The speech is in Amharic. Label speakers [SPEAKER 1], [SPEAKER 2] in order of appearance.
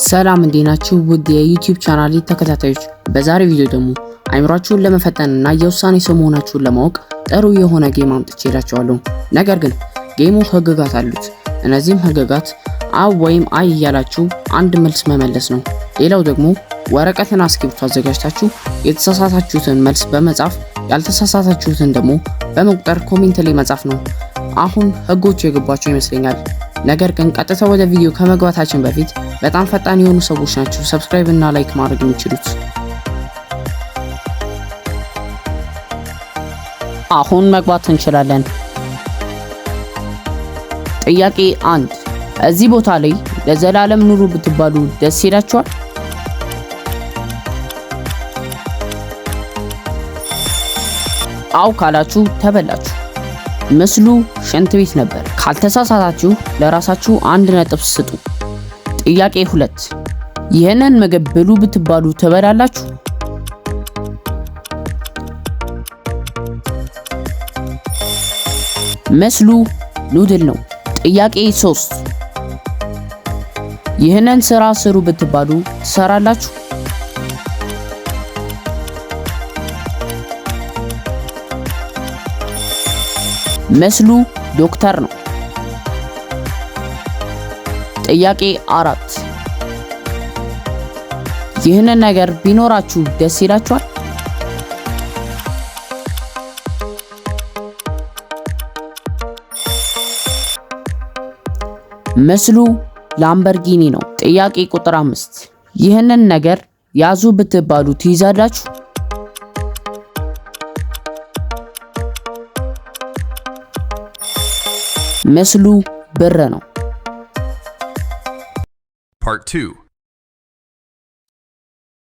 [SPEAKER 1] ሰላም፣ እንዴት ናችሁ? ውድ የ YouTube ቻናሌ ተከታታዮች፣ በዛሬው ቪዲዮ ደግሞ አይምሯችሁን ለመፈተንና የውሳኔ ሰው መሆናችሁን ለማወቅ ጥሩ የሆነ game አምጥቼላችኋለሁ። ነገር ግን game ኡ ህግጋት አሉት። እነዚህም ህግጋት አዎ ወይም አይ እያላችሁ አንድ መልስ መመለስ ነው። ሌላው ደግሞ ወረቀትና እስክሪብቶ አዘጋጅታችሁ የተሳሳታችሁትን መልስ በመጻፍ፣ ያልተሳሳታችሁትን ደግሞ በመቁጠር comment ላይ መጻፍ ነው። አሁን ህጎቹ የገባችሁ ይመስለኛል። ነገር ግን ቀጥታ ወደ ቪዲዮ ከመግባታችን በፊት በጣም ፈጣን የሆኑ ሰዎች ናቸው subscribe እና like ማድረግ የሚችሉት። አሁን መግባት እንችላለን። ጥያቄ 1። እዚህ ቦታ ላይ ለዘላለም ኑሩ ብትባሉ ደስ ይላችኋል? አው ካላችሁ ተበላችሁ። ምስሉ ሽንት ቤት ነበር። ካልተሳሳታችሁ ለራሳችሁ 1 ነጥብ ስጡ። ጥያቄ 2። ይህንን ምግብ ብሉ ብትባሉ ትበላላችሁ? ምስሉ noodle ነው። ጥያቄ 3። ይህንን ስራ ስሩ ብትባሉ ትሰራላችሁ? ምስሉ ዶክተር ነው። ጥያቄ 4። ይህንን ነገር ቢኖራችሁ ደስ ይላችኋል? ምስሉ ላምበርጊኒ ነው። ጥያቄ ቁጥር 5። ይህንን ነገር ያዙ ብትባሉ ትይዛላችሁ? ምስሉ ብር ነው።
[SPEAKER 2] Part 2.